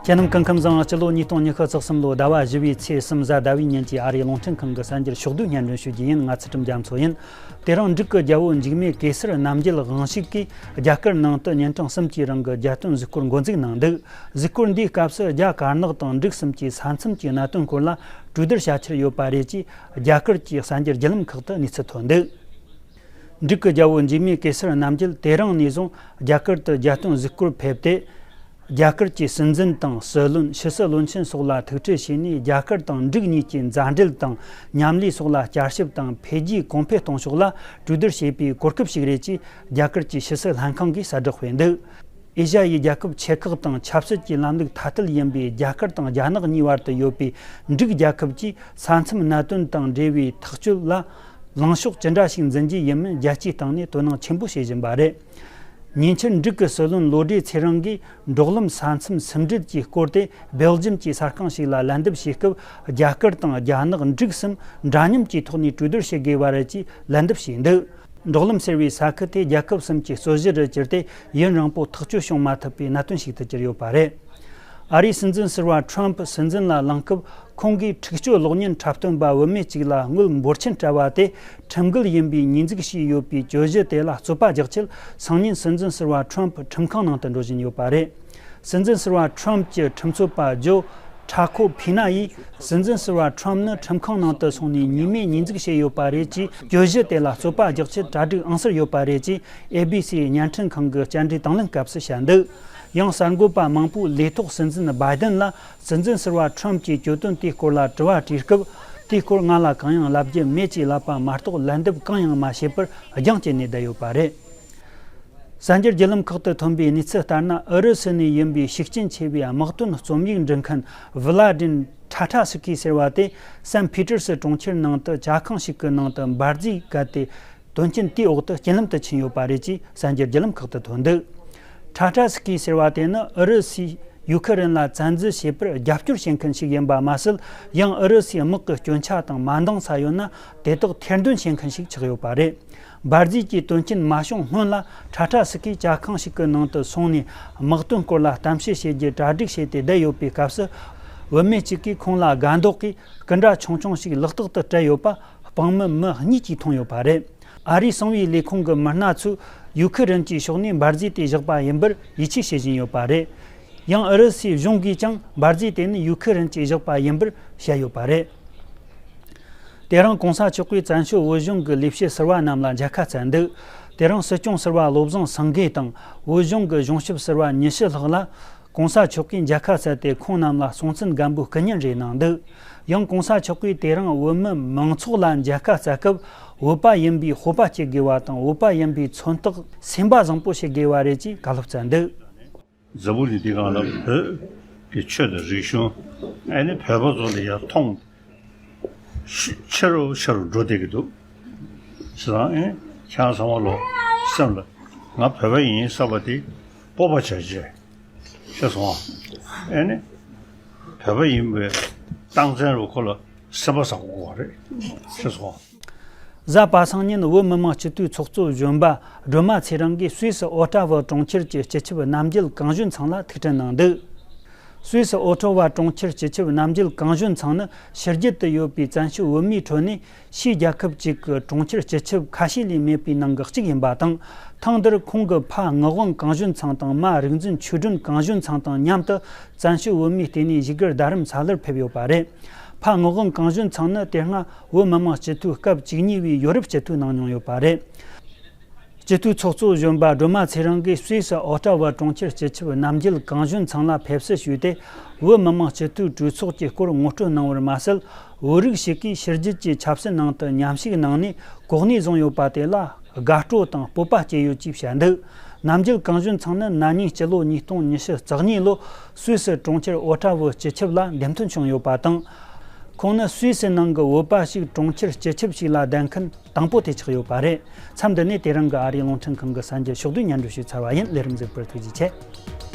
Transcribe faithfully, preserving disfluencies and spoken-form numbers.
ཁྱེད་རྣམས་སྐུ་ཁམས་བཟང་། སྤྱི་ལོ་ཉིས་སྟོང་ཉི་ཤུ་རྩ་གསུམ་ལོའི་ཟླ་བ་བཞི་པའི་ཚེས་གསུམ་གཟའ་ཟླ་བའི་ཉིན་གྱི་ཨ་རིའི་རླུང་འཕྲིན་ཁང་གི་གསར་འགྱུར་ཕྱོགས་བསྡུས་སྙན་སྒྲོན་ཞུ་རྒྱུ་ཡིན། ང་ཚུལ་ཁྲིམས་རྒྱ་མཚོ་ཡིན། དེ་རིང་འབྲུག་གི་རྒྱལ་པོ་འཇིགས་མེད་གེ་སར་རྣམ་རྒྱལ་དབང་ཕྱུག་གིས་རྒྱ་གར་ནང་དུ་ཉིན་གྲངས་གསུམ་གྱི་རིང་གི་རྒྱལ་སྟོན་གཟིགས་སྐོར་འགོ་འཛུགས་གནང་འདུག་གཟིགས་སྐོར་འདིའི་སྐབས་སུ་རྒྱ་དཀར་ནག་དང་འབྲུག་གསུམ་གྱི་ས་མཚམས་ཀྱི་གནད་དོན་སྐོར་ལ་གྲོས་བསྡུར་བྱ་འཆར་ཡོད་པ་རེད་ཅེས་རྒྱ་གར་གྱི་གསར་འགྱུར་བརྒྱུད་ལམ་ཁག་ཏུ་གནས་ཚུལ་ཐོན་འདུག་འབྲུག་གི་རྒྱལ་པོ་འཇིགས་མེད་གེ་སར་རྣམ་རྒྱལ་དེ་རིང་ནས་བཟུང་རྒྱ་གར་དུ་རྒྱལ་སྟོན་གཟིགས་སྐོར་ཕེབས་ཏེ། རྒྱ་གར་གྱི་སྲིད་འཛིན་དང་སྲིད་བློན། ཕྱི་སྲིད་བློན་ཆེན་སོགས་ལ་ཐུག་འཕྲད་བྱས་ནས། རྒྱ་གར་དང་འབྲུག་གཉིས་ཀྱི་མཛའ་འབྲེལ་དང་མཉམ་ལས་སོགས་ལ་བསྐྱར་ཞིབ་དང་འཕེལ་རྒྱས་གོང་འཕེལ་གཏོང་ཕྱོགས་ལ་གྲོས་བསྡུར་བྱེད་པའི་གོ་སྐབས་ཤིག་རེད་ཅེས་རྒྱ་གར་གྱི་ཕྱི་སྲིད་ལྷན་ཁང་གིས་གསལ་བསྒྲགས་སྤེལ་འདུག་ཨེ་ཤ་ཡའི་རྒྱལ་ཁབ་ཆེ་ཁག་དང་ཆབ་སྲིད་ཀྱི་ལམ་ལུགས་ཐ་དད་ཡིན་པའི་རྒྱ་གར་དང་རྒྱ་ནག་གཉིས་བར་དུ་ཡོད་པའི་འབྲུག་རྒྱལ་ཁབ་ཀྱིས་ས་མཚམས་གནད་དོན་དང་འབྲེལ་བའི་ཐག་གཅོད་ལ་ལངས་ཕྱོགས་ཅི་འདྲ་ཞིག་འཛིན་རྒྱུ་ཡིན་མིན་རྒྱལ་སྤྱིའི་སྟེང་ནས་དོ་སྣང་ཆེན་པོ་བྱེད་བཞིན་པ་རེད། ཉེ་ཆར་འབྲུག་གི་སྲིད་བློན་བློ་བདེ་ཚེ་རིང་གིས་འབྲོག་ལམ་ས་མཚམས་ཟིན་བྲལ་གྱི་སྐོར་དེ་སྦེལ་ཇམ་གྱི་གསར་ཁང་ཞིག་ལ་ལན་འདེབས་བྱེད་སྐབས། རྒྱ་གར་དང་རྒྱ་ནག་འབྲུག་གསུམ་འདྲ་མཉམ་གྱི་ཐོག་ནས་གྲོས་བསྡུར་བྱེད་དགོས་པ་རེད་ཅེས་ལན་འདེབས་བྱས་འདུག་འབྲོག་ལམ་ཟེར་བའི་ས་ཁུལ་དེ་རྒྱལ་ཁབ་གསུམ་གྱི་རྩོད་གཞི་རུ་གྱུར་ཏེ། ཡུན་རིང་པོ་ཐག་གཅོད་བྱུང་མ་ཐུབ་པའི་གནད་དོན་ཞིག་ཏུ་གྱུར་ཡོད་པ་རེད། ཨ་རིའི་སྲིད་འཛིན་ཟུར་པ་ཁྲོམ་ཕུ་སྲིད་འཛིན་ལ་ལངས་སྐབས། ཁོང་གིས་འཁྲིག་སྤྱོད་གློག་བརྙན་འཁྲབ་སྟོན་པ་བུད་མེད་ཅིག་ལ་དངུལ་འབོར་ཆེན་སྤྲད་པ་དེ་ཁྲིམས་འགལ་ཡིན་པའི་ཉེས་འཛུགས་བྱས་ཡོད་པའི་གྱོད་གཞི་དེ་ལ་རྩོད་པ་རྒྱག་ཆེད། སང་ཉིན་སྲིད་འཛིན་ཟུར་པ་ཁྲོམ་ཕུ་ཁྲིམས་ཁང་ནང་དུ་འགྲོ་བཞིན་ཡོད་པ་རེད། སྲིད་འཛིན་ཟུར་པ་ཁྲོམ་གྱི་ཁྲིམས་རྩོད་པ་ཇོ་ཁྲ་ཁོ་ཕི་ན་ཡིས། སྲིད་འཛིན་ཟུར་པ་ཁྲོམ་ནི་ཁྲིམས་ཁང་ནང་དུ་སོང་ནས་ཉེས་མེད་ཉེས་འཛུགས་བྱས་ཡོད་པ་རེད་ཅེས། གྱོད་གཞི་དེ་ལ་རྩོད་པ་རྒྱག་ཆེད་གྲ་སྒྲིག་ཨང་གསར་ཡོད་པ་རེད་ཅེས་ཨེ་བྷི་སི་བརྙན་འཕྲིན་ཁང་གི་བཅར་འདྲིའི་དང་ལེན་སྐབས་སུ་བཤད་འདུག་ཡང་གསར་འགོད་པ་མང་པོས་ལས་ཐོག་སྲིད་འཛིན་བྷའི་ཏིན་ལ། སྲིད་འཛིན་ཟུར་པ་ཁྲོམ་གྱིས་གྱོད་དོན་དེའི་སྐོར་ལ་དྲི་བ་དྲིས་སྐབས། དེའི་སྐོར་ང་ལ་གང་ཡང་ལབ་རྒྱུ་མེད་ཅེས་ལབ་པ་མ་གཏོགས། ལན་འདེབས་གང་ཡང་མ་བྱས་པར་རྒྱང་བཀྱེད་ནས་བསྡད་ཡོད་པ་རེད། གསར་འགྱུར་བརྒྱུད་ལམ་ཁག་ཏུ་ཐོན་པའི་གནས་ཚུལ་ལྟར་ན། ཨུ་རུ་སུ་ནས་ཡིན་པའི་ཤུགས་རྐྱེན་ཆེ་བའི་དམག་དོན་རྩོམ་ཡིག་འབྲི་མཁན་ཝི་ལ་ཌིན་ཁྲ་ཁྲ་སི་ཀི་ཟེར་བ་དེ། སན་ཕི་ཏེར་སི་གྲོང་ཁྱེར་ནང་དུ་ཇ་ཁང་ཞིག་གི་ནང་དུ་འབར་རྫས་བཀལ་ཏེ། དོན་རྐྱེན་དེའི་འོག་ཏུ་རྐྱེན་ལམ་དུ་ཕྱིན་ཡོད་པ་རེད་ཅེས་གསར་འགྱུར་བརྒྱུད་ལམ་ཁག་ཏུ་ཐོན་འདུག་ཁྲ་ཁྲ་སི་ཀི་ཟེར་བ་དེ་ནི་ཨུ་རུ་སུས་ཡུ་ཁི་རན་ལ་བཙན་འཛུལ་བྱེད་པར་རྒྱབ་སྐྱོར་བྱེད་མཁན་ཞིག་ཡིན་པ་མ་ཟད། ཡང་ཨུ་རུ་སུའི་དམག་གི་སྐྱོན་ཆ་དང་མ་འདང་ས་ཡོད་ན། དེ་དག་ཐེར་འདོན་བྱེད་མཁན་ཞིག་ཆགས་ཡོད་པ་རེད། འབར་རྫས་ཀྱི་དོན་རྐྱེན་མ་བྱུང་སྔོན་ལ། ཁྲ་ཁྲ་སི་ཀི་ཇ་ཁང་ཞིག་གི་ནང་དུ་སོང་ནས། དམག་དོན་སྐོར་ལ་གཏམ་བཤད་བྱེད་རྒྱུ་གྲ་སྒྲིག་བྱས་ཏེ་བསྡད་ཡོད་པའི་སྐབས་སུ། བུད་མེད་ཅིག་གིས་ཁོང་ལ་སྒ་མདོག་གིས་སྐུ་འདྲ་ཆུང་ཆུང་ཞིག་ལག་ཐོག་ཏུ་སྤྲད་ཡོད་པ། དཔང་མི་མི་གཉིས་ཀྱིས་མཐོང་ཡོད་པ་རེད། ཨ་རིའི་གསང་བའི་ལས་ཁུངས་ཀྱི་མི་སྣ་ཚོས་ཡུ་ཁི་རན་གྱི་ཕྱོགས་ནས་འབར་རྫས་དེ་བཞག་པ་ཡིན་པར་ཡིད་ཆེས་བྱེད་བཞིན་ཡོད་པ་རེད། ཡང་ཨུ་རུ་སུའི་གཞུང་གིས་ཀྱང་འབར་རྫས་དེ་ནི་ཡུ་ཁི་རན་གྱིས་བཞག་པ་ཡིན་པར་བཤད་ཡོད་པ་རེད། དེ་རིང་གོང་ས་མཆོག་གིས་བཙན་བྱོལ་བོད་གཞུང་གི་ལས་བྱེད་ཟུར་པ་རྣམས་ལ་མཇལ་ཁ་བསྩལ་འདུག་དེ་རིང་སྲིད་སྐྱོང་ཟུར་པ་བློ་བཟང་སེང་གེ་དང་། བོད་གཞུང་གི་གཞུང་ཞབས་ཟུར་པ་ཉི་ཤུ་ལྷག་ལ། གོང་ས་མཆོག་གིས་མཇལ་ཁ་བསྩལ་ཏེ། ཁོང་རྣམས་ལ་སྲོང་བཙན་སྒམ་པོའི་སྐུ་བརྙན་རེ་གནང་འདུག་ཡང་གོང་ས་མཆོག་གིས་དེ་རིང་བོད་མི་མང་ཚོགས་ལ་མཇལ་ཁ་བསྩལ་སྐབས། བོད་པ་ཡིན་པའི་སྤོབས་པ་སྐྱེ་དགོས་པ་དང་། བོད་པ་ཡིན་པའི་མཚོན་རྟགས་སེམས་པ་བཟང་པོ་བྱེད་དགོས་པ་རེད་ཅེས་བཀའ་སློབ་བསྩལ་འདུག་འཛམ་བུ་གླིང་འདི་སྒང་ལ་བོད་ཀྱི་ཆོས་དང་རིག་གཞུང་། ཨ་ནི་བོད་པ་ཚོ་ལ་ཡར་མཐོང་ཆེ་རུ་ཆེ་རུ་འགྲོ་བསྡད་ཀྱི་འདུག་བྱས་ཙང་ཨེ་ཁྱེད་རང་ཚང་མ་ལོ་སེམས་ལ་ང་བོད་པ་ཡིན་བསམ་པ་དེ་སྤོབས་པ་བྱས་བྱས། ཤེས་སོང་ཨ། ཨེ་ནི་བོད་པ་ཡིན་པའི་རྟགས་མཚན་རུ་ཁོ་ལ་སེམས་པ་བཟང་པོ་དགོས་པ་རེད། ཤེས་སོང་། གཟའ་པ་སངས་ཉིན་བོད་མི་མང་སྤྱི་འཐུས་ཚོགས་གཙོ་གཞོན་པ་སྒྲོལ་མ་ཚེ་རིང་གིས་སུད་སི་ཨོ་ཊ་ཝ་གྲོང་ཁྱེར་གྱི་སྤྱི་ཁྱབ་རྣམ་རྒྱལ་གངས་ལྗོན་ཚང་ལ་ཐུག་འཕྲད་གནང་འདུག་སུད་སི་ཨོ་ཊ་ཝ་གྲོང་ཁྱེར་སྤྱི་ཁྱབ་རྣམ་རྒྱལ་གངས་ལྗོན་ཚང་ནི་ཕྱི་རྒྱལ་དུ་ཡོད་པའི་བཙན་བྱོལ་བོད་མིའི་ཁྲོད་ནས་ཕྱིའི་རྒྱལ་ཁབ་ཅིག་གི་གྲོང་ཁྱེར་སྤྱི་ཁྱབ་ཁ་ཤས་ལས་མེད་པའི་ནང་གི་གཅིག་ཡིན་པ་དང་། ཐེངས་འདིར་ཁོང་གི་ཕ་ངག་དབང་གངས་ལྗོན་ཚང་དང་མ་རིག་འཛིན་ཆོས་སྒྲོན་གངས་ལྗོན་ཚང་དང་མཉམ་དུ་བཙན་བྱོལ་བོད་མིའི་ལྟེ་གནས་བཞུགས་སྒར་རྡ་རམ་ས་ལར་ཕེབས་ཡོད་པ་རེད། ཕ་ངག་དབང་གངས་ལྗོན་ཚང་ནི་དེ་སྔ་བོད་མི་མང་སྤྱི་འཐུས་སྐབས་བཅུ་གཉིས་པའི་ཡོ་རོབ་སྤྱི་འཐུས་གནང་མྱོང་ཡོད་པ་རེད། སྤྱི་འཐུས་ཚོགས་གཙོ་གཞོན་པ་སྒྲོལ་མ་ཚེ་རིང་གིས་སུད་སི་ཨོ་ཊ་ཝ་གྲོང་ཁྱེར་སྤྱི་ཁྱབ་རྣམ་རྒྱལ་གངས་ལྗོན་ཚང་ལ་ཕེབས་བསུ་ཞུས་ཏེ། བོད་མི་མང་སྤྱི་འཐུས་གྲོས་ཚོགས་ཀྱི་སྐོར་ངོ་སྤྲོད་གནང་བར་མ་ཟད། བོད་རིགས་ཤིག་གིས་ཕྱི་རྒྱལ་གྱི་ཆབ་སྲིད་ནང་དུ་མཉམ་ཞུགས་གནང་ནས་གོ་གནས་བཟུང་ཡོད་པ་དེ་ལ་དགའ་སྤྲོ་དང་སྤོབས་པ་སྐྱེ་ཡོད་ཅེས་བཤད་འདུག་རྣམ་རྒྱལ་གངས་ལྗོན་ཚང་ནི་ན་ནིང་སྤྱི་ལོ་ཉིས་སྟོང་ཉི་ཤུ་རྩ་གཉིས་ལོར་སུད་སི་གྲོང་ཁྱེར་ཨོ་ཊ་ཝུའི་སྤྱི་ཁྱབ་ལ་འདེམས་ཐོན་བྱུང་ཡོད་པ་དང་། ཁོང་ནི་སུད་སི་ནང་གི་བོད་པ་ཞིག་གྲོང་ཁྱེར་སྤྱི་ཁྱབ་ཞིག་ལ་བསྡད་མཁན་དང་པོ་དེ་ཆགས་ཡོད་པ་རེད། མཚམས་འདི་ནས་དེ་རིང་གི་ཨ་རིའི་རླུང་འཕྲིན་ཁང་གི་གསར་འགྱུར་ཕྱོགས་བསྡུས་སྙན་སྒྲོན་ཞུས་ཚར་བ་ཡིན། ལས་རིམ་གཟིགས་པར་ཐུགས་རྗེ་ཆེ།